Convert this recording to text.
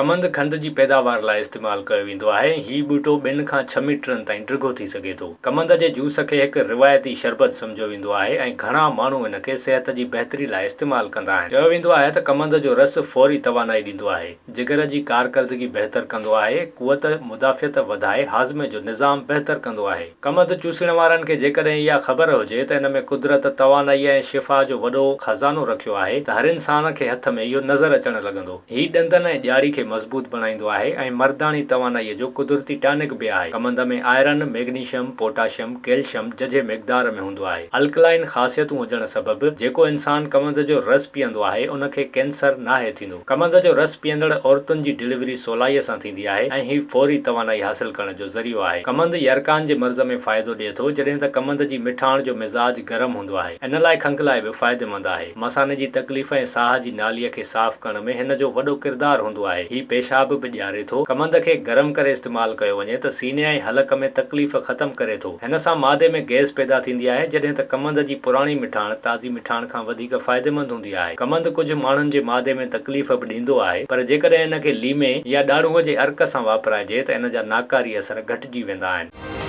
ڪمند کنڊ جي پيداوار لاء استعمال ڪيو ويندو آهي ۽ هي ٻوٽو ٻن کان ڇهه ميٽرن تائين ڊگهو ٿي سگهي ٿو. ڪمند جي جوس کي هڪ روايتي شربت سمجهيو ويندو آهي ۽ گهڻا ماڻهو ان کي صحت جي بهتري لاء استعمال ڪندا آهن. چيو ويندو آهي ته ڪمند جو رس فوري توانائي ڏيندو آهي. جگر جي ڪارڪردگي بهتر ڪندو آهي، قوت مدافعت وڌائي هاضمي جو نظام بهتر ڪندو آهي. ڪمند چوسڻ وارن کي جيڪڏهن اها خبر هجي ته ان ۾ قدرت توانائيء ۽ شفا جو وڏو خزانو رکيو آهي ته هر انسان کي هٿ ۾ اهو نظر اچڻ لڳندو. هي ڏندن ۽ ڄاڙي کي مضبوط بڻائيندو آهي ۽ مرداڻي توانائيء جو قدرتي ٽانڪ به آهي. ڪمند ۾ آئرن، ميگنيشم، پوٽاشم، ڪيلشم ججهي مقدار ۾ هوندو آهي. الڪلائن خاصيتون هجڻ سبب جيڪو انسان ڪمند جو رس پيئندو آهي ان کي ڪينسر ناهي ٿيندو. ڪمند جو رس پيئندڙ عورتن جي ڊليوري سولائيء سان ٿيندي آهي ۽ هي فوري توانائي حاصل ڪرڻ جو ذريعو آهي. ڪمند يرقان جي مرض ۾ فائدو ڏئي ٿو، جڏهن ته ڪمند جي مٺاڻ جو مزاج گرم هوندو آهي. ان لاء کنگهه لاء به فائديمند آهي. مثاني جي تڪليف ۽ ساهه جي ناليء کي صاف ڪرڻ ۾ هن جو وڏو ڪردار هوندو آهي. هي پيشاب به ڏياري ٿو. ڪمند کي گرم ڪري استعمال ڪيو وڃي ته سيني ۽ حلق ۾ تڪليف ختم ڪري ٿو. هن سان معدي ۾ گئس پيدا ٿيندي آهي، جڏهن ته ڪمند جي پراڻي مٺاڻ تازي مٺاڻ کان وڌيڪ فائديمند هوندي آهي. ڪمند ڪجهه ماڻهن جي معدي ۾ تڪليف به ڏيندو آهي، پر جيڪڏهن ان کي ليمي يا ڏاڙهونء جي عرق سان واپرائجي ته ان جا ناڪاري اثر گهٽجي ويندا آهن.